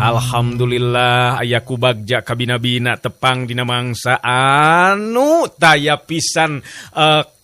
Alhamdulillah aya ku bagja kabina-bina tepang dina mangsa anu taya pisan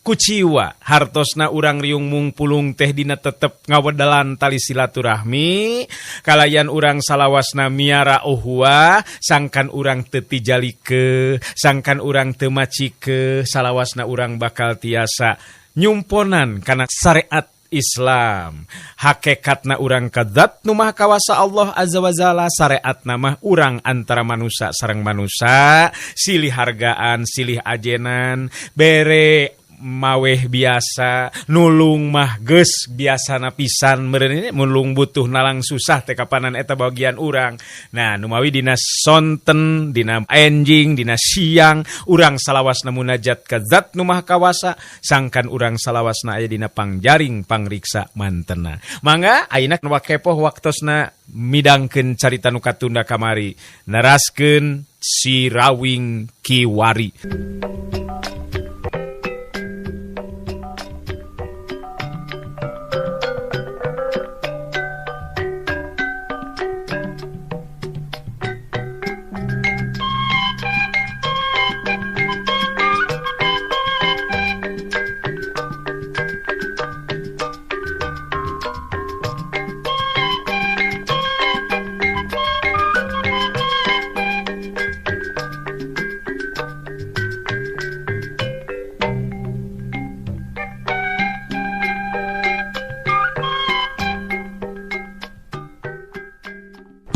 kuciwa hartosna urang riung mungpulung teh dina tetep ngawedelan tali silaturahmi kalayan urang salawasna miara uhuah sangkan urang teu tijalike sangkan urang teu macike salawasna urang bakal tiasa nyumponan kana syariat Islam. Hakekatna urang ka zat nu maha kawasa Allah azza wa jalla, syariatna mah urang antara manusia sareng manusia, silih hargaan, silih ajenan, bere maweh biasa, nulung mah geus biasana pisan meureun ini nulung butuh nalang susah teh kapanan eta bagian urang. Nah, numawi dina sonten, dina enjing, dina siang urang salawasna munajat ka zat nu maha kawasa, sangkan urang salawasna aya dina pangjaring pangriksa mantena. Mangga ayeuna nu kepoh waktosna midangkeun carita nu katunda kamari, neraskeun Si Rawing Kiwari.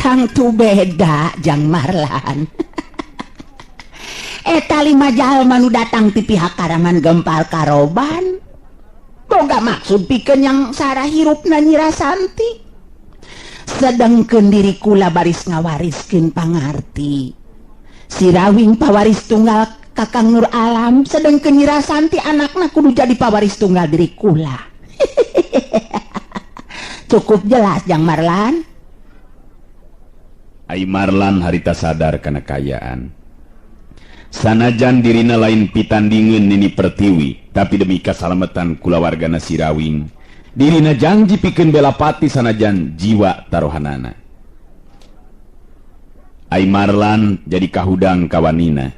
Tangtu beda Jang Marlan. Eta lima jalma nu datang ti pihak Karaman Gempal Karoban. Boga maksud pikeun yang sarah hirupna Nyi Rasanti. Sedengkeun diri kula baris ngawariskeun pangarti. Si Rawing pawaris tunggal Kakang Nur Alam, sedengkeun Nyi Rasanti anakna kudu jadi pawaris tunggal diri kula. Cukup jelas Jang Marlan. Ai Marlan harita sadar kana kaayaan. Sanajan dirina lain pitandingeun Nini Pertiwi, tapi demi kasalametan kulawargana Si Rawing, dirina janji pikeun bela pati sanajan jiwa taruhanana. Ai Marlan jadi kahudang kawanina.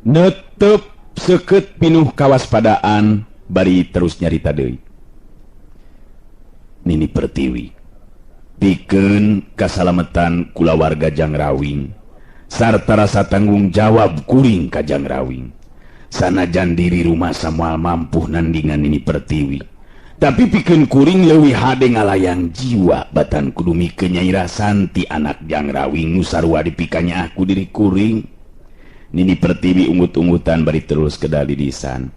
Netep seukeut pinuh kawaspadaan bari terus nyarita deui. Nini Pertiwi pikeun kasalametan kulawarga Jang Rawing sarta rasa tanggung jawab kuring ka Jang Rawing. Sanajan diri rumah samual mampuh nandingan Nini Pertiwi, tapi pikeun kuring leuwih hade ngalayang jiwa batan kudu mikeun Nyai Rasanti anak Jang Rawing nu sarua dipikanya aku diri kuring. Nini Pertiwi ungut-ungutan bari terus kedali disan.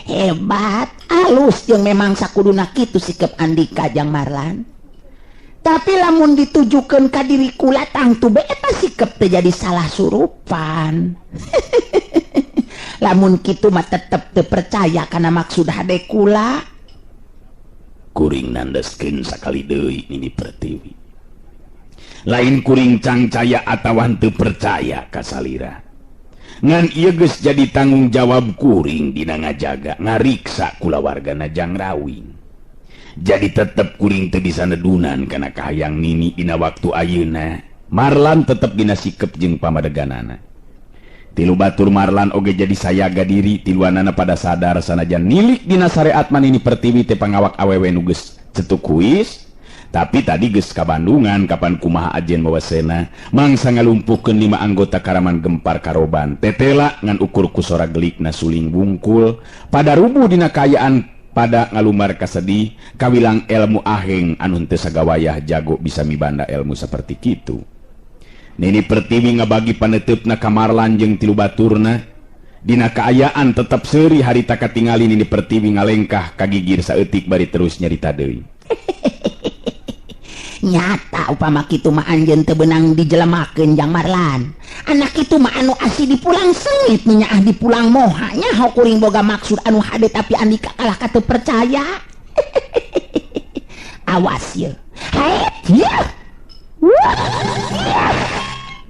Hebat, alus jeung memang sakuduna kitu sikep Andika Jang Marlan. Tapi lamun ditujukeun ka diri kula tangtu be eta sikep teh jadi salah surupan. Lamun kitu mah tetep teu percaya kana maksud hade kula. Kuring nandeskeun sakali deui Nini Pertiwi. Lain kuring cangcaya atawa henteu percaya ka salira. Ngan ieu geus jadi tanggung jawab kuring dina ngajaga ngariksa kulawargana Jang Rawing. Jadi tetep kuring teu bisa nedunan kana kahayang Nini dina waktu ayeuna. Marlan tetep dina sikep jeung pamadeganana. Tilu batur Marlan oge jadi sayaga diri, tiluanana pada sadar sanajan nilik dina syariat mah Nini Pertiwi teh pangawak awewe nu geus cetuk kuis. Tapi tadi geus ka Bandungan kapan kumaha ajen mawasena mangsa ngalumpuhkeun 5 anggota Karaman Gempar Karoban tetela ngan ukur ku sora gelikna suling bungkul pada rubuh dina kaayaan pada ngalumar kasedih kawilang ilmu aheng anu henteu sagawayah jago bisa mibanda ilmu saperti kitu. Nini Pertiwi ngabagi paneuteup na ka Marlan jeung tilu baturna dina kaayaan tetep seuri harita katingali Nini Pertiwi ngalengkah kagigir saeutik bari terus nyarita deui. Nyata upama kitu mah anjeun teu beunang dijelemakeun Jang Marlan. Anak kitu mah anu asli dipulang sengit nu nyaah dipulang moha nyaho kuring boga maksud anu hade tapi Andika kalah ka teu percaya. Awas ye. Haet ye.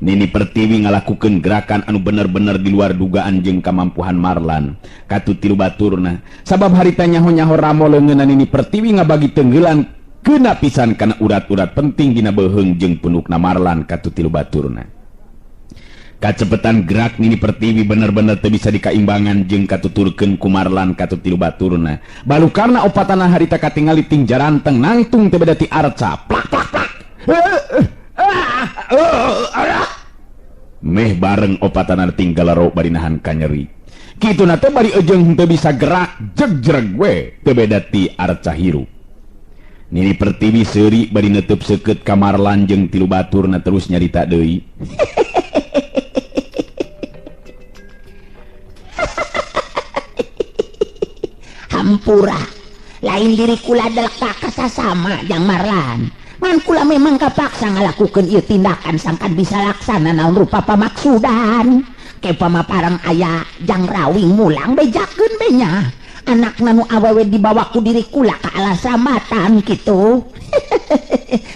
Nini Pertiwi ngalakukeun gerakan anu bener-bener di luar dugaan jeung kamampuhan Marlan katu tilu baturna. Sabab harita nyaho-nyaho ramo leungeunna Nini Pertiwi ngabagi tenggelan Kena pisan kana urat-urat penting dina beuheung jeung punukna Marlan katu tilu baturna. Kacepetan gerak Nini Pertiwi bener-bener teu bisa dikaimbangan jeung katuturkeun ku Marlan katu tilu baturna. Balukarna opatana harita katingali ting jaranteng nangtung teu beda ti arca. Plak plak plak. Meh bareng opatana tinggal laro bari nahan kanyeri. Kituna teh bari ejeung teu bisa gerak jegjreg we teu beda ti arca hirup. Nini Pertiwi seuri bari neuteub seukeut ka Marlan jeung tilu baturna terus nyarita deui. Hampura lain diri kula delek kasasama jang Marlan. Ngan kula memang kapaksa ngalakukeun ieu tindakan sangkan bisa laksana naon rupa pamaksudan. Ke pamaparang aya jang Rawing mulang bejakeun be nya. Anakna nu awewe dibawa ku diri kula ka alas rambatan kitu.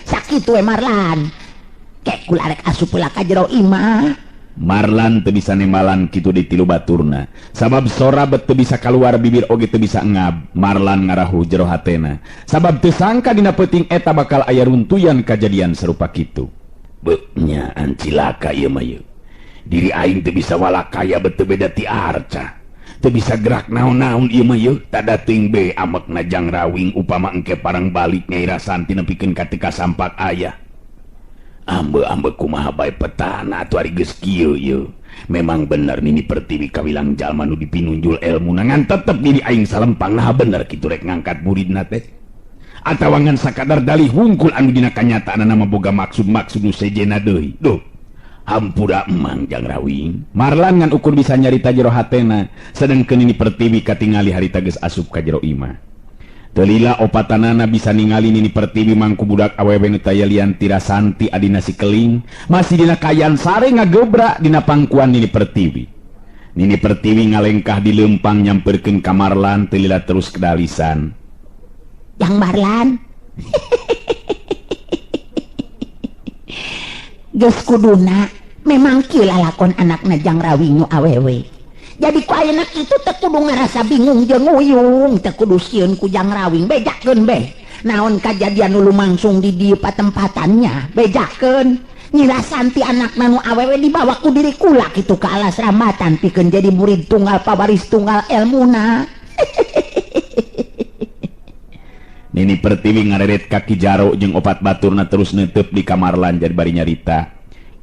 Sakitu we Marlan. Ke kula rek asup heula ka jero imah. Marlan teu bisa nembalan kitu di tilu baturna. Sabab sora bet teu bisa kaluar bibir oge teu bisa ngab. Marlan ngarahu jero hatena. Sabab teu sangka dina peuting eta bakal aya runtuyan kajadian serupa kitu. Beuh nya cilaka ieu mah ieu. Diri aing teu bisa walakaya bet teu beda ti arca. Teu bisa gerak naon-naon ieu mah ieu. Tada teuing be amekna jang Rawing upama engke parang balik Nyai Rasanti nepikeun ka teu kasampak aya. Ambe-ambe kumaha bae petana atuh ari geus kieu ieu. Memang bener Nini Pertiwi kawilang jalma nu dipinunjul elmuna ngan tetep diri aing salempang nah bener kitu rek ngangkat muridna teh. Atawa ngan sakadar dalih hungkul anu dina kanyataanna mah boga maksud-maksud nu sejenna deui. Duh, hampura emang jang Rawing. Marlan ngan ukur bisa nyarita jero hatena, sedengkeun Nini Pertiwi katingali harita geus asup ka jero imah. Telila opatanana bisa ningali Nini Pertiwi mangku budak awewe nu taya lian ti Rasanti adina si Keling masih dina kayan sare ngagebrak dina pangkuan Nini Pertiwi. Nini Pertiwi ngalengkah di leumpang nyamperkeun ka Marlan telila terus kedalisan. Yang Marlan. Geus kuduna memang kieu lalakon anakna jang Rawing nu awewe. Jadi ku ayeuna kitu teu kudu ngarasa bingung jeung nguyung, teu kudu sieun ku jang Rawing, bejakeun be. Naon kajadian nu lumangsung di dieu patempatannya, bejakeun. Nyi Rasanti anakna nu awewe dibawa ku diri kula kitu ka alas rambatan pikeun jadi murid tunggal pawaris tunggal elmuna. Nini Pertiwi ngareret kaki jaro jeung opat baturna terus neuteub di ka Marlan jadi bari nyarita.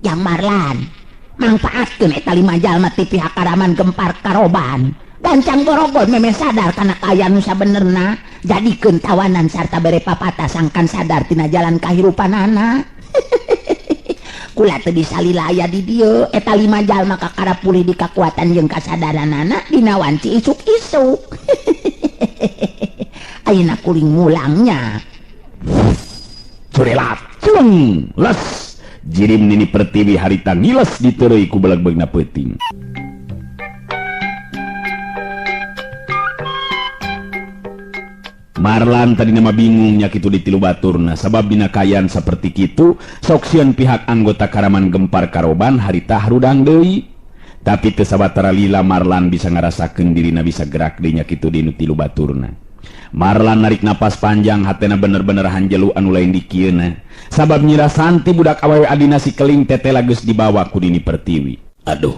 Jang Marlan, mangfaatkeun eta lima jalma ti pihak Karaman Gempar Karoban. Gancang borogon memeh sadar kana kaayaan nu sabenerna, jadikeun tawanan sarta bere papatah sangkan sadar tina jalan kahirupanana. Kula teu bisa lila aya di dieu, eta lima jalma kakara pulih di kakuatan jeung kasadaranana dina wanci isuk-isuk. Ayeuna kuring mulangnya. Curelat, cung, les. Jirim Nini Pertiwi harita ngiles diteureuy ku beleg-belegna peuting. Marlan tadi nama bingung nya kitu di tilu baturna sabab dina kayan saperti kitu sok sieun pihak anggota Karaman Gempar Karoban harita harudang deui. Tapi teu sabatara lila Marlan bisa ngarasakeun dirina bisa gerak deui nya kitu di nu tilu baturna. Marlan narik napas panjang hatena bener-bener hanjelu anu lain dikieuna. Sabab Nyi Rasanti budak awewe adina si Keling tetela geus dibawa ku Nini Pertiwi. Aduh,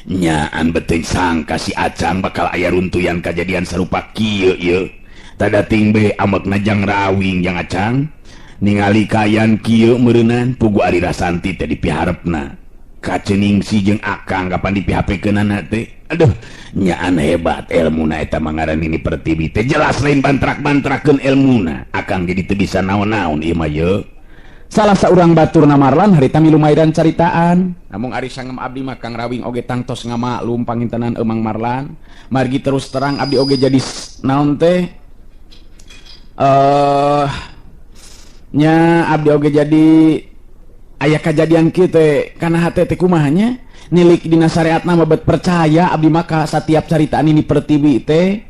nyaan beteng sangka si Acang bakal aya runtuyan kajadian sarupa kieu ieu. Tada ting be amekna jang Rawing jang Acang. Ningali kayan kieu meureunan pugu ari Rasanti teh dipiharepna. Kacening si jeung Akang kapan dipihapekeunana teh. Aduh, nyaan hebat elmuna eta mangaran Nini Pertiwi teh jelas lain bantrak-bantrakeun elmuna. Akang jadi teu bisa naon-naon ieu mah ye. Salah saurang baturna Marlan harita milu mairan caritaan. Namung ari sangem abdi mah Kang Rawing oge tangtos ngamaklum pangintenan Emang Marlan. Margi terus terang abdi oge jadi naon teh nya abdi oge jadi aya kajadian kieu teh kana hate teh kumaha nya nilik dina syariatna mah bet percaya abdi maka satiap caritaan Nini Pertiwi teh.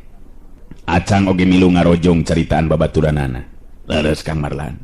Acang oge milu ngarojong caritaan babaturanana. Leres Kang Marlan.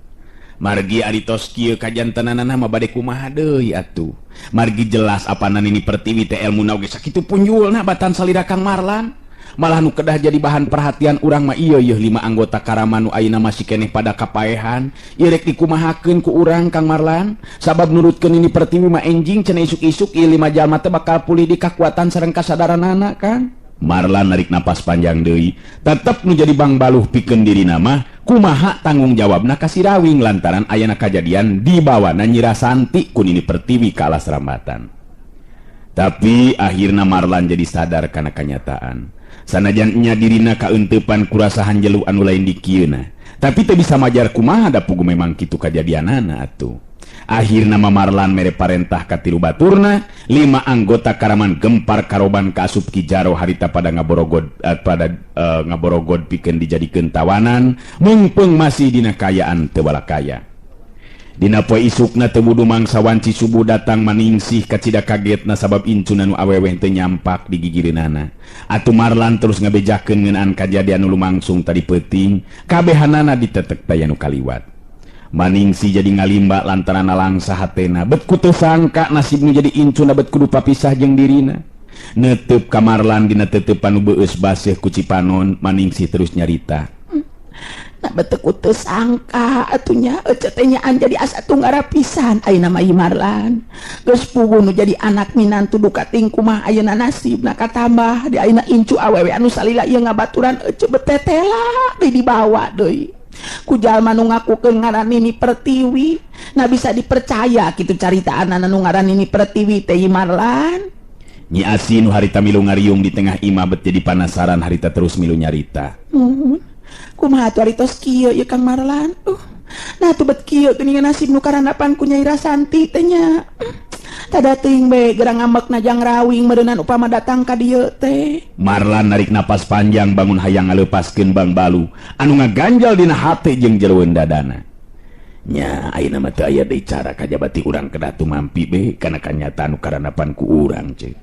Margi ari tos kieu kajantenanana mah bade kumaha deui atuh. Margi jelas apana Nini Pertiwi teh elmuna oge sakitu punjulna batan salira Kang Marlan. Malah nu kedah jadi bahan perhatian urang mah ieu yeuh 5 anggota Karaman nu ayeuna masih keneh pada kapaehan. Ieu rek dikumahakeun ku urang Kang Marlan? Sabab nurutkeun Nini Pertiwi mah enjing cenah isuk-isuk ieu 5 jalma teh bakal pulih di kakuatan sareng kasadaranana Kang. Marlan narik napas panjang deui, tetep nu jadi bangbaluh pikeun dirina mah kumaha tanggung jawabna ka si Rawing lantaran ayana kajadian dibawana Nyi Rasanti ku Nini Pertiwi ka alas rambatan. Tapi akhirna Marlan jadi sadar kana kanyataan. Sanajan nya dirina kaeuntepan ku rasa hanjelu anu lain dikieuna, tapi teu bisa majar kumaha da pugu memang kitu kajadianana atuh. Akhirna Marlan mere parentah ka tilu baturna, 5 anggota Karaman Gempar Karoban kaasup Ki Jaro harita pada ngaborogod pikeun dijadikeun tawanan, meungpeung masih dina kayaan teu balakaya. Dina poe isukna teu wudu mangsa wanci subuh datang Maningsih kacida kagetna sabab incuna nu awewe teu nyampak di gigireunana. Atuh Marlan terus ngabejakeun ngeunaan kajadian nu lumangsung tadi peuting, kabehanana ditetek taya nu kaliwat. Maningsih jadi ngalimba lantaran nalangsa hatena, bet ku teu sangka nasibnu jadi incuna bet kudu papisah jeung dirina. Netep ka Marlan dina teteupan nu beueus baseuh ku Cipanon, Maningsih terus nyarita. Nah bet ku teu sangka atuh nya ece teh nyaan jadi asa tunggara pisan ayeuna mah ieu Marlan. Geus puguh nu jadi anak minantu duka ting kumaha ayeuna nasibna katambah di ayeuna incu awewe anu salila ieu ngabaturan ece betetela deui dibawa deui. Ku jalma nu ngakukeun ngaran Nini Pertiwi, nah bisa dipercaya kitu caritaanana nu ngaran Nini Pertiwi teh Marlan. Nyi Asi nu harita milu ngariung di tengah imah bet jadi panasaran harita terus milu nyarita. Muhun, kumaha atuh ari tos kieu ieu Kang Marlan? Nah atuh bet kieu geuningan nasib nu karandapan ku Nyai Rasanti teh nya. Tada teuing bae gerang ngambekna jang Rawing meureunan upama datang ka dieu teh. Marlan narik napas panjang bangun hayang ngaleupaskeun bangbalu anu ngaganjal dina hate jeung jeroeun dadana. Nya ayeuna mah teu aya deui cara kajabati urang kedah tumampi be kana kanyataan nu karandapan ku urang ceu.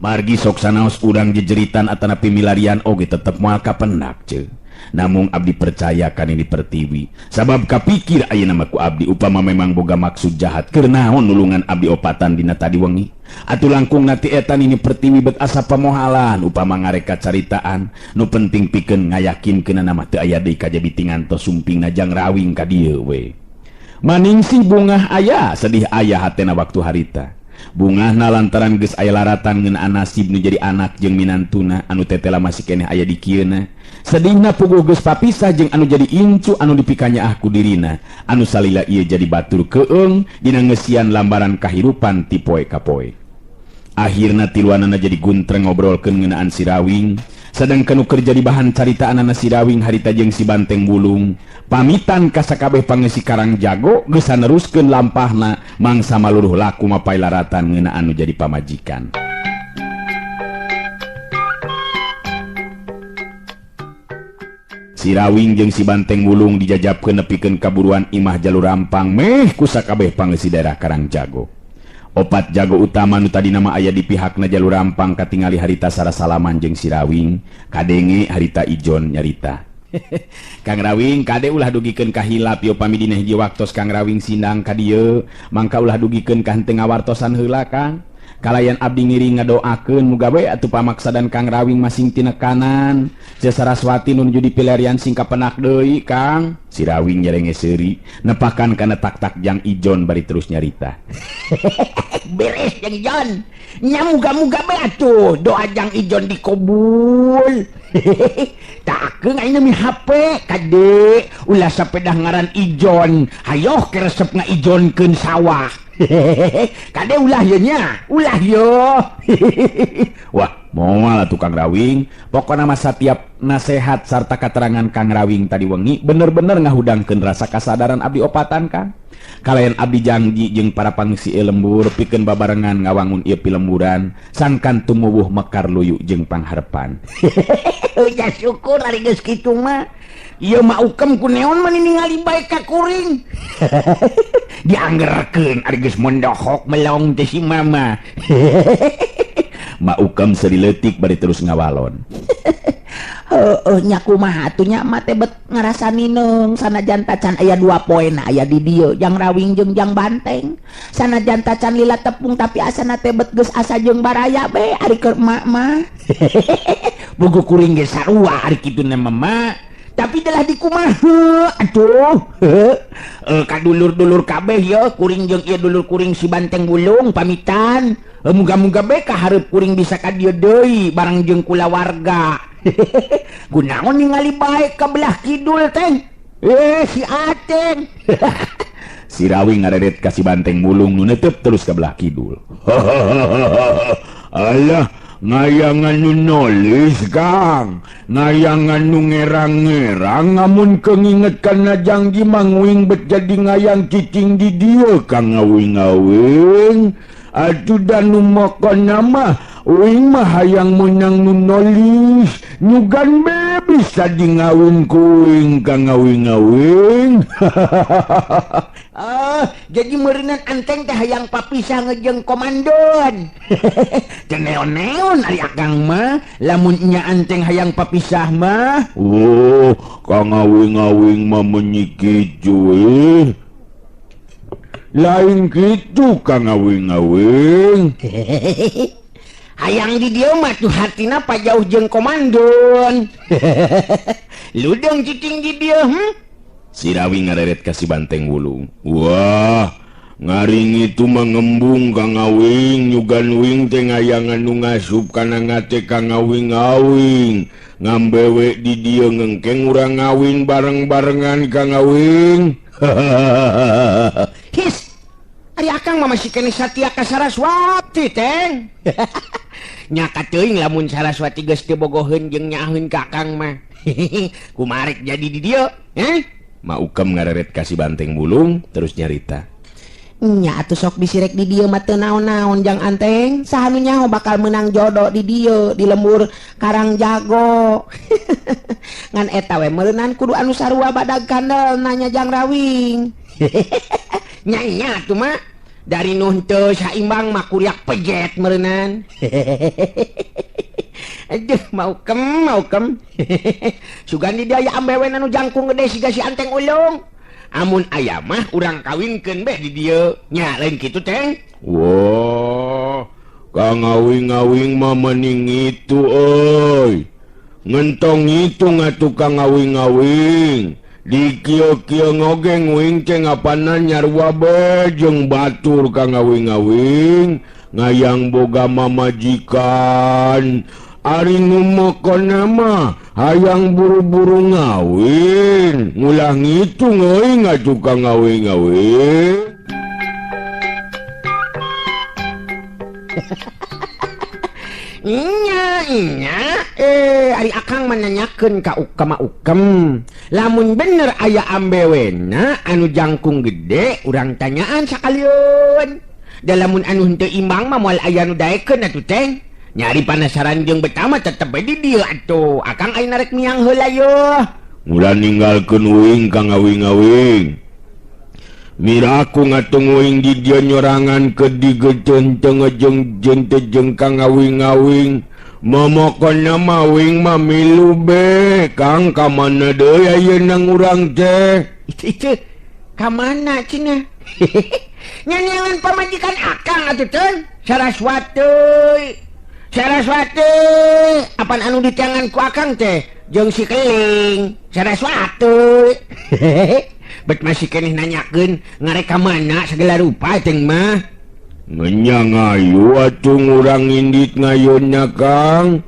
Margi sok sanaos urang jejeritan atanapi milarian oge tetep moal kapendak ceu. Namung abdi percaya ka Nini Pertiwi sabab kapikir ayeuna mah ku abdi upama memang boga maksud jahat keur naon nulungan abdi opatan dina tadi wengi. Atuh langkung nati eta Nini Pertiwi bet asa pamohalan upama ngareka caritaan nu penting pikeun ngayakinkeunana mah teu aya deui kajabi tingantos sumpingna jang Rawing ka dieu we. Maningsih bungah aya sedih aya hatena waktu harita. Bungahna lantaran geus aya laratan ngeunaan nasib nu jadi anak jeung minantuna anu tetela masih keneh aya di kieuna. Sedihna puguh geus papisah jeung anu jadi incu anu dipikanyaah ku dirina anu salila ieu jadi batur keung dina ngeusian lambaran kahirupan ti poe ka poe. Akhirna tiluanana jadi guntreng ngobrolkeun ngeunaan si Rawing, sadangkan nu keur jadi bahan caritaanana si Rawing harita jeung si Banteng Wulung. Pamitan ka sakabeh pangeusi Karang Jago geus neruskeun lampahna mangsa maluruh laku mapay laratan ngeunaan nu jadi pamajikan. Si Rawing jeung si Banteng Wulung dijajabkeun nepikeun kaburuan imah jalur rampang meh ku sakabeh pangeusi daerah Karang Jago. Opat jago utama nu tadi nama aya di pihakna jalur rampang katingali harita sarasalaman jeung si Rawing, kadenge harita Ijon nyarita. Kang Rawing kade ulah dugikeun ka hilap ieu pami dina hiji waktos Kang Rawing sindang ka dieu, mangka ulah dugikeun ka henteu ngawartosan heula Kang. Kalayan abdi ngiring ngadoakeun muga we atuh pamaksadan Kang Rawing masing tinekanan. Ceu Saraswati nu nuju dipilarian sing kapenak deui Kang. Si Rawing nyerenge seuri nepakan kana tak-tak jang Ijon bari terus nyarita. Beres jang Ijon. Nya muga-muga we atuh doa jang Ijon dikabul. Takeun ayeuna mi HP kade ulah sapedah ngaran Ijon. Hayoh keresep ngaijonkeun sawah. Kade ulah ye nya, ulah yo. Wah, moal atuh Kang Rawing. Pokona mah satiap nasehat sarta katerangan Kang Rawing tadi wengi bener-bener ngahudangkeun rasa kasadaran abdi opatan Kang. Kalayan abdi janji jeung para pangsi lembur pikeun babarengan ngawangun ieu pilemburan sangkan tumuwuh mekar luyu jeung pangharepan. Ya syukur ari geus kitu mah. Ieu mah ukem ku neon mah ningali bae ka kuring. Dianggerkeun ari geus mondohok melong teh si mama. Ma Ukem seuri leutik bari terus ngawalon. Heueuh nya kumaha atuh nya mah teh bet ngarasa nineung sanajan tacan aya 2 poena aya di dieu Jang Rawing jeung Jang Banteng. Sanajan tacan lila tepung tapi asana teh bet geus asa jeung baraya be ari keur emak mah. Buku kuring ge sarua ari kitu na mah. Tapi telah dikumaha atuh. Ka dulur-dulur kabeh ye kuring jeung ieu dulur kuring si Banteng Wulung pamitan. Muga-muga be ka hareup kuring bisa ka dieu deui bareng jeung kulawarga. Kunaon ningali bae ka belah kidul teh? Si Ateng. Si Rawing ngareret ka si Banteng Wulung nu netep terus ka belah kidul. Alah, ngayangan nu nulis Kang, ngayangan nu ngerang-ngerang ngamun kenginget kana jangji manguing bet jadi ngayang cicing di dieu Kang ngawing-ngawing. Atuh dan nu mokona mah uing mah hayang meunang nu nolis nyugan be bisa di ngawin kuing Kang ngawing-ngawing. Jadi meureunan Anteng teh hayang papisah ngejeng komandon. Teu neon-neon ari akang mah lamun nya Anteng hayang papisah mah. Oh, Kang ngawing-ngawing mah meunyi kitu euy. Lain kitu Kang ngawing-ngawing. Hayang di dieu mah tuh hatina pajauh jeung komandon. Ludeng cicing di dieu, Si Rawing ngareret ka si Banteng Wulung. Wah, ngaring itu mengembung Kang Ngawing, nyugan wing teh ngayangan nu ngasup kana ngate Kang Ngawing-ngawing. Ngambewe di dieu ngengkeng urang ngawin bareng-barengan Kang Ngawing. His, ari akang mah masih keneh satia ka Saraswati teng. Nyaka teuing lamun Saraswati geus teu bogoheun jeung nyaaheun ka akang mah. Kumarek jadi di dieu, heh? Ma Ukem ngareret ka si Banteng Wulung terus nyarita. Nya atuh sok disirek di dieu mah teu naon-naon Jang Anteng. Saha nu nyaho bakal meunang jodoh di dieu di lembur Karang Jago. Ngan eta we meureunan kudu anu sarua badag kandel nanya Jang Rawing. Nya nya atuh mah dari nu henteu saimbang mah kuriak pejet meureunan. Aduh mau kem. Sugan di dieu aya ambewen anu jangkung gede siga si Anteng Ulung. Amun aya mah urang kawinkeun beh di dieu. Nya lain kitu teng. Wah, Kang ngawing-ngawing mah mending itu euy. Ngentong itu ngatuh Kang ngawing-ngawing. Di kieu-kieu ngogeng wing teh ngapanan nyarua be jeung batur Kang ngawing-ngawing. Ngayang boga mamajikan. Ari nu mokona mah hayang buru-buru ngawin. Ngulah ngitung euy ngatuh Kang ngawing-ngawing. Nya nya ari akang menanyakeun ka Ukem ma Ukem. Lamun bener aya ambewena anu jangkung gede urang tanyaan sakalian. Da lamun anu henteu imbang mah moal aya nu daekeun atuh teh. Nyari panasaran jeung betama tetep bae di dieu atuh. Akang ayeuna rek miang heula yeuh. Ulah ninggalkeun uing Kang ngawing-ngawing. Miraku ngatung uing di dieu nyorangan ke digeuteunteng jeung jeung jeung Kang ngawing-ngawing. Momokona mah uing mah milu be. Kang ka mana deui ayeuna urang teh? Itu ka mana cenah? Nyanyangan pamajikan akang atuh teh. Saraswati. Saraswati, apan anu di tangan ku akang teh jeung si Keling. Saraswati. Bet masih keneh nanyakeun ngarek ka mana segala rupa teng mah. Ngenya ngayu atuh ngurang indit ngayunna Kang.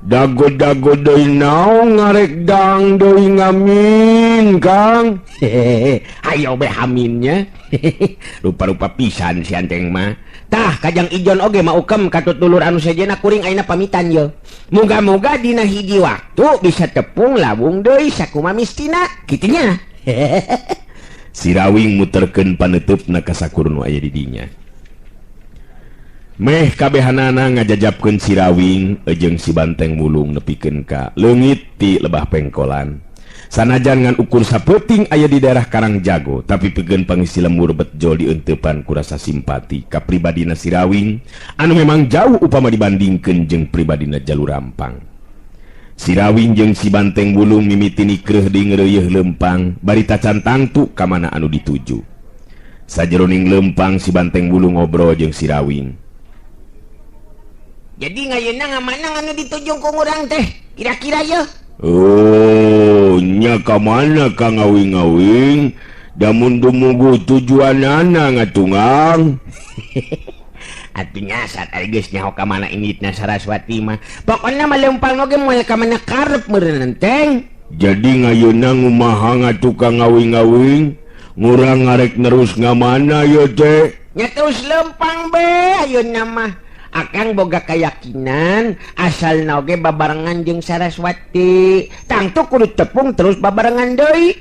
Dago-dago deui naon ngarek dang deui ngamin Kang. Ayo be haminnya. Rupa-rupa pisan si Anteng mah. Tah kajang ijon oge ma Ukem katut dulur anu sejenna kuring ayeuna pamitan ye. Muga-muga dina hiji waktu bisa tepung lawung deui sakumaha mistina kitu nya. Si Rawing muterkeun paneuteup ka sakur nu aya di dinya. Meh kabehanana ngajajapkeun si Rawing jeung si Banteng Wulung nepikeun ka leungit ti lebah pengkolan. Sanajan ngan ukur sapeuting aya di daerah Karangjago, tapi pikeun pangisi lembur betjo dieunteupan ku rasa simpati ka pribadina Sirawing anu memang jauh upama dibandingkeun jeung pribadina Jalur Rampang. Sirawing jeung si Banteng Wulung mimiti nikreuh di ngeureuyeih lempang bari tacan tangtu ka mana anu dituju. Sajeroning lempang si Banteng Wulung ngobrol jeung Sirawing. Jadi ngayeuna ngamana anu dituju ku urang teh? Kira-kira yeuh. Oh, nya ka mana ka ngawing-ngawing? Da mun dumugu tujuanana ngatungang. Atuh nyasar ari geus nyaho ka mana inditna Saraswati mah. Pokona mah lempang oge moal ka mana karep meureun teng. Jadi ngayeuna ngumaha ngatukang ngawing-ngawing? Ngurang ngarek nerus ngamana ye teh? Nya terus lempang be ayeuna mah. Akang boga keyakinan asal oge babarengan jeung Saraswati. Tangtu kudu tepung terus babarengan deui.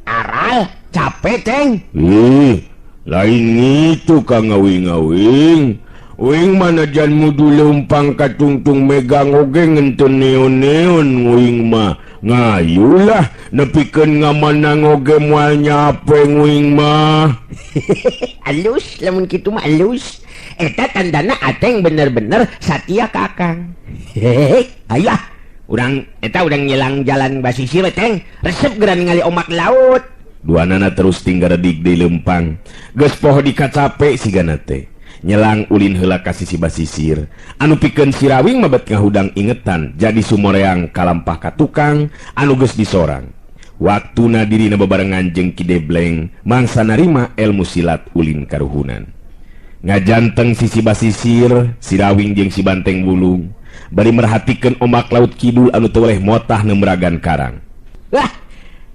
Aral capek teng. Ih, lain ngitu Kang ngawing-ngawing. Uing mana jan mudu lempang katungtung megang oge ngenteu neon-neon uing mah. Ngayulah nepikeun ngamanang oge moal nyape uing mah. Alus lamun kitu mah alus. Eta tandana ateng bener-bener satia ka akang. Hehehe, ayah urang eta urang nyelang jalan basisir teng. Resep geura ningali omak laut. Duanana terus tinggal redig di lempang. Geus poho dikacape sigana teh. Nyelang ulin heula ka sisi basisir. Anu pikeun Sirawing mabet ngahudang ingetan jadi sumoreang kalampah ka tukang anu geus disorang. Waktuna dirina bebarengan jeung Ki Debleng mangsa narima ilmu silat ulin karuhunan. Ngajanteng sisi basisir, Sirawing jeung si Banteng Wulung bari merhatikeun ombak laut kidul anu teu weleh motah nemragan karang. Wah,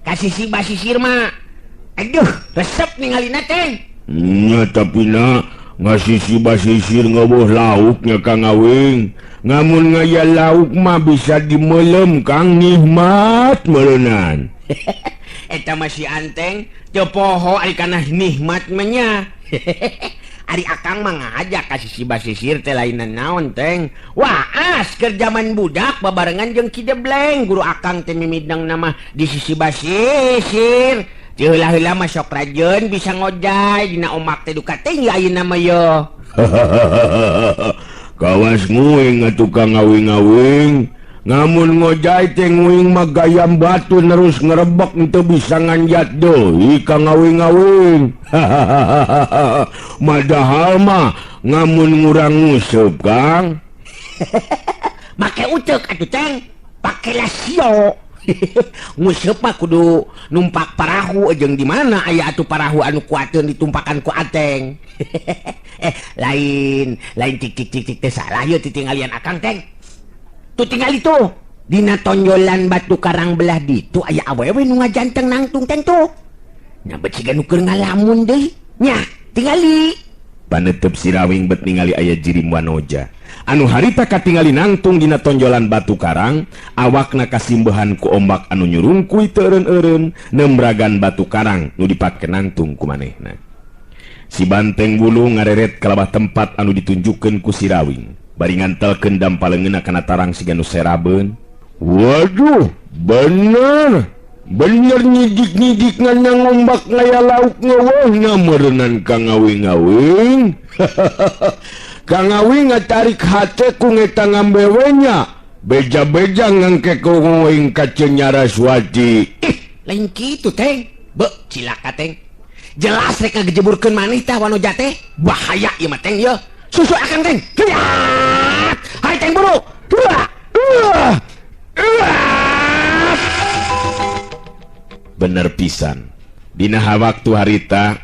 ka sisi basisir mah aduh, resep ningalina teh. Nya tapi na ngasisi basisir ngeueuh lauknya Kang Awing. Ngamun ngaya lauk mah bisa dimelem Kang nikmat meureunnan. Eta mah si Anteng teu poho ari kana nikmat mah nya. Ari akang mah ngajak ka sisi basisir teh lain naon teng. Waas keur jaman budak babarengan jeung Ki Debleng guru akang teh mimidang nama di sisi basisir. Teu heula-heula mah sok rajeun bisa ngojay dina omak teh duka tinggi ayeuna mah yo. Kawas nguing atuh Kang ngawing-ngawing. Ngamun ngojay teh nguing mah gayam batu nerus ngerebek teu bisa nganjat deui Kang ngawing-ngawing. Madahal mah ngamun ngurang nguseup Kang. Make uceuk atuh teng, pake lasio. Nguseup mah kudu numpak parahu jeung di mana aya atuh parahu anu kuateun ditumpakan ku ateng. Lain lain cik cik cik cik teh salah yeuh titinggalian akang teng. Tuh tinggal itu dina tonjolan batu karang belah ditu aya awewe nu ngajanteng nangtung teng tuh. Nya bet siga nu keur ngalamun deui. Nya tingali. Panetep Sirawing bet ningali aya jirim wanoja. Anu harita katingali nangtung dina tonjolan batu karang, awakna kasimbehan ku ombak anu nyurungkuy teu eureun-eureun nembragan batu karang nu dipake nangtung ku manehna. Si Banteng Wulung ngareret ka labah tempat anu ditunjukkeun ku Sirawing. Bari ngantelkeun dampaleungeunna kana tarang siga nu serabeun. Waduh, bener. Bener nyidik-nyidik ngan ngombak ngaya lauk ngeueuhna meureunan Kang ngawing-ngawing. Kang ngawing ngatarik hate ku ngeta ngambewenya. Beja-beja ngangke ku nguing ka Nyaraswati. Ih, lain kitu teng. Be, cilaka teng. Jelas rek ngagejeburkeun maneh tah wanoja teh. Bahaya ieu mah teng yeuh. Susu akang teng. Hiat! Hai teng buru. Bener pisan. Dina waktu harita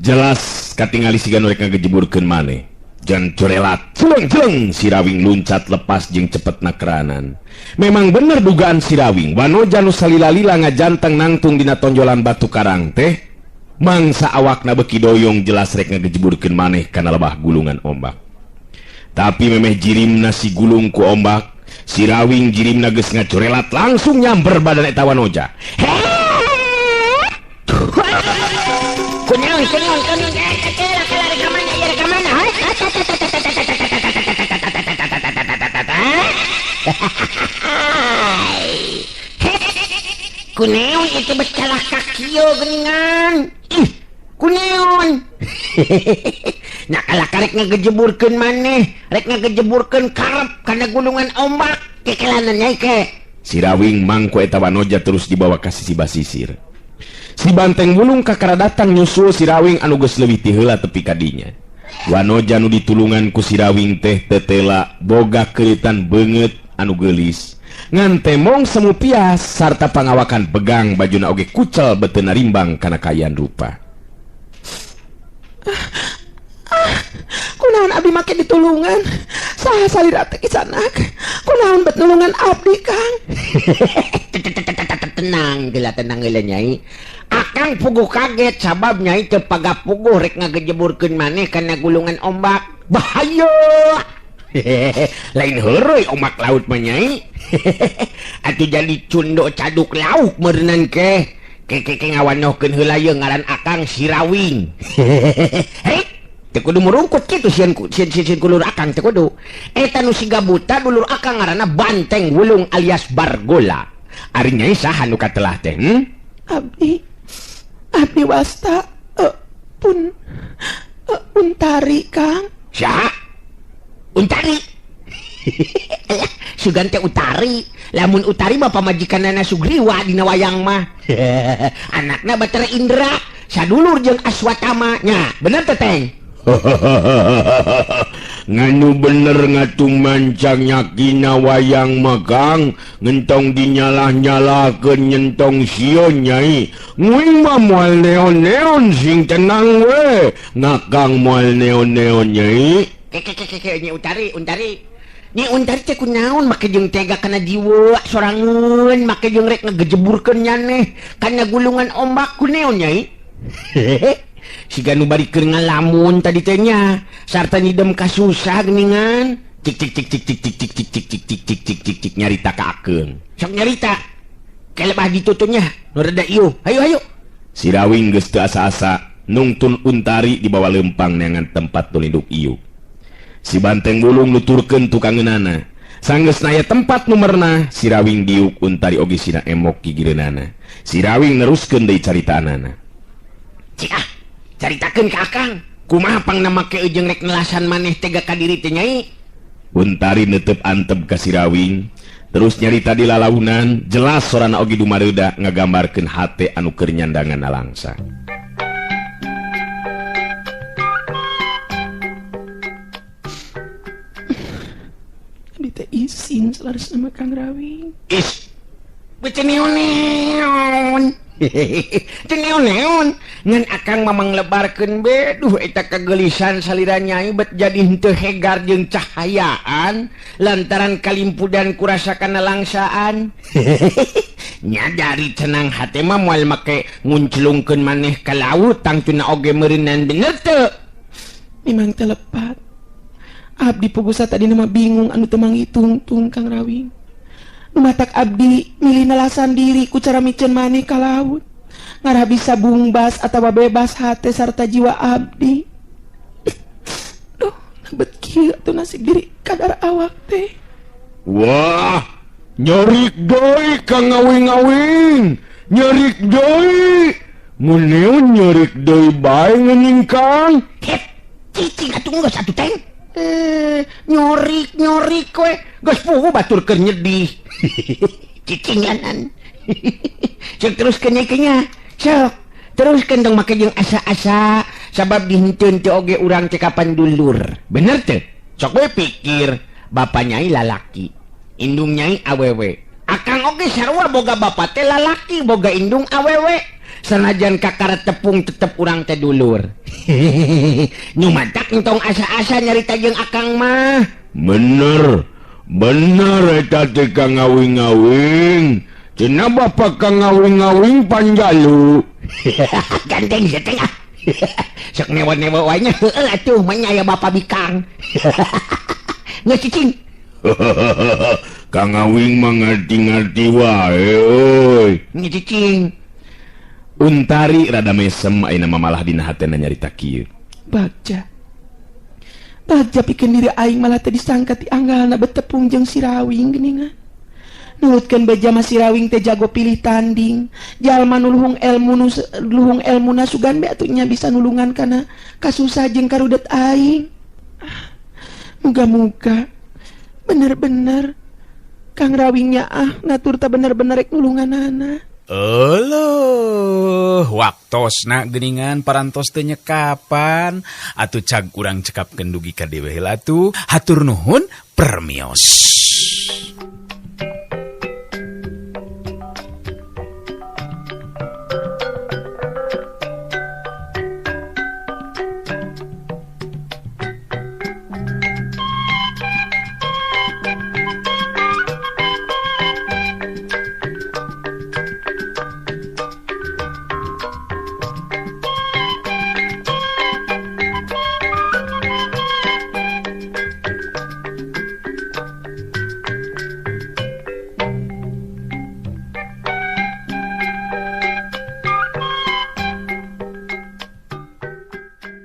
jelas katingali siga nu rek ngagejeburkeun maneh. Jan corelat, celeng-celeng Sirawing luncat lepas jeung cepet nakranan. Memang bener dugaan Sirawing, wanoja nu salila-lila ngajanteng nangtung dina tonjolan batu karang teh mangsa awakna beuki doyong jelas rek ngagejeburkeun maneh kana lebah gulungan ombak. Tapi memeh jirimna si gulung ku ombak, Sirawing jirimna geus ngacorelat langsung nyamber badan eta wanoja. Kunaon kunaon kunaon kela kela rek ka mana ieu rek ka mana ha? Kuneon itu bekalah kakieu geuningan. Ih, kuneon. Nah kalah karek ngagejeburkeun maneh, rek ngagejeburkeun karep kana gulungan ombak. Kekelanan nyai ke. Sirawing mangku eta wanoja terus dibawa ka sisi basisir. Si Banteng Wulung kakara datang nyusul Sirawing anu geus leuwih ti heula tepi ka dinya. Wanoja nu ditulungan ku Sirawing teh tetela boga keuritan beungeut anu geulis. Ngan temong semu pias sarta pangawakan begang bajuna oge kucel beteuna rimbang kana kaayaan rupa. Kunaon abdi make ditulungan? Saha salira teh kisanak? Kunaon bet nulungan abdi, Kang? Tenang geula, tenang geula nyai. Akang puguh kaget sabab nyai teu pagapuguh rek ngagejeburkeun maneh kana gulungan ombak. Bahaya. Lain heureuy ombak laut mah nyai. Atuh jadi cundo caduk lauk meureunan ke. Keke ngawanohkeun heula ye ngaran akang Sirawing. Hei, teu kudu murungkut kitu sieun sieun kulur akang teu kudu. Eta nu siga buta dulur akang ngaranna Banteng Wulung alias Bargola. Ari nyai saha nu katelah teh? Abdi wasta pun Untari, Kang. Saha? Untari. Sugan teh Utari. Lamun Utari mah pamajikanana Sugriwa dina wayang mah. Anakna Batara Indra, sadulur jeung Aswatama nya. Bener teh, Teng? Nganu bener ngatung mancang nyakina wayang mah, Kang. Ngentong dinyalah-nyalahkeun nyentong sieun nyai. Nguing mah moal neon-neon sing tenang we. Ngakang moal neon-neon nyai. Keke nyi Utari, Untari. Nyi Untari teh kunaon make jeung tega kana jiwa sorangan, make jeung rek ngegejeburkeun nyaneh kana gulungan ombak kuneon nyai. Siga nu bari keur ngalamun tadi teh nya, sarta nyidem kasusah geuningan. Cik cik cik cik cik cik cik cik cik cik cik cik cik cik cik nyarita ka akeung. Sok nyarita. Kelebah ditutunya nu reda ieu. Hayu hayu. Sirawing geus teu asa-asa nungtun Untari dibawa lempang neangan tempat nu linduk ieu. Si Banteng Wulung nuturkeun tukangeunana. Sanggeus naya tempat nu merenah, Sirawing diuk Untari oge sina emok gigireunana. Sirawing neruskeun deui caritaanana. Cik ah, caritakeun ka akang. Kumaha pangna make jeung rek nelasan maneh tega ka diri teh nyai? Untari neuteup antep ka Sirawing, terus nyarita di lalaunan, jelas sorana oge dumareuda ngagambarkeun hate anu keur nyandangan nalangsa. Abdi teh isin selaras nama Kang Rawing. Is, beuteun neon-neon. Teu neon-neon. Ngan akang mamang lebarkeun be, duh eta kagelisan salira nyai bet jadi henteu hegar jeung cahayaan lantaran kalimpudan kurasa kana langsaan. Nyadari tenang hate mah moal make ngunclungkeun maneh ka laut tangtuna oge meureunan bener teu? Mimang teu lepat. Abdi pugusa tadi nama bingung anu teu mangitungtung Kang Rawing. Nu matak abdi milih nelasan diri ku cara miceun maneh ka laut. Ngarah bisa bungbas atawa bebas hate sarta jiwa abdi. Duh, nabet kieu atuh nasib diri kadar awak teh. Wah, nyerik deui Kang Ngawing-ngawing. Nyerik deui. Mun neon nyerik deui bae ngeuning Kang. Hep, cicing atuh geus atuh Teng. Nyorik-nyorik we geus puguh batur keur nyedih. Cicinganan. Sok teruskeun nya nya. Sok teruskeun dong make jeung asa-asa sabab dihenteun teh oge urang teh kapan dulur. Bener teh? Sok we pikir bapa nyai lalaki, indung nyai awewe. Akang oge sarua boga bapa teh lalaki, boga indung awewe. Sanajan kakara tepung tetep urang teh dulur. Nu matak entong asa-asa nyarita jeung akang mah. Bener, bener eta teh Kang Ngawing-ngawing. Cenah bapa Kang Ngawing-ngawing panjalu. Gandeng sia teh ah. Sok newa-newa wae nya heueuh atuh mah nya aya bapa bikang. Geus cicing. Kang Ngawing mah ngarti-ngarti wae euy. Nya cicing. Untari rada mesem ayeuna mah malah dina hatena nyarita kieu. Bagja. Bagja pikeun diri aing malah teh disangka ti anggalna betepung jeung Sirawing geuningan. Nurutkeun beja mah si Rawing teh jago pilih tanding. Jalma nu luhung elmu nu luhung elmuna sugan be atuh nya bisa nulungan kana kasusah jeung karudet aing. Ah, muga-muga bener-bener Kang Rawingnya ah naturta bener-bener rek nulunganana. Euleuh, waktosna geuningan parantos teu nyekapan atuh cag urang cekapkeun dugi ka dewe heula atuh. Hatur nuhun, permios.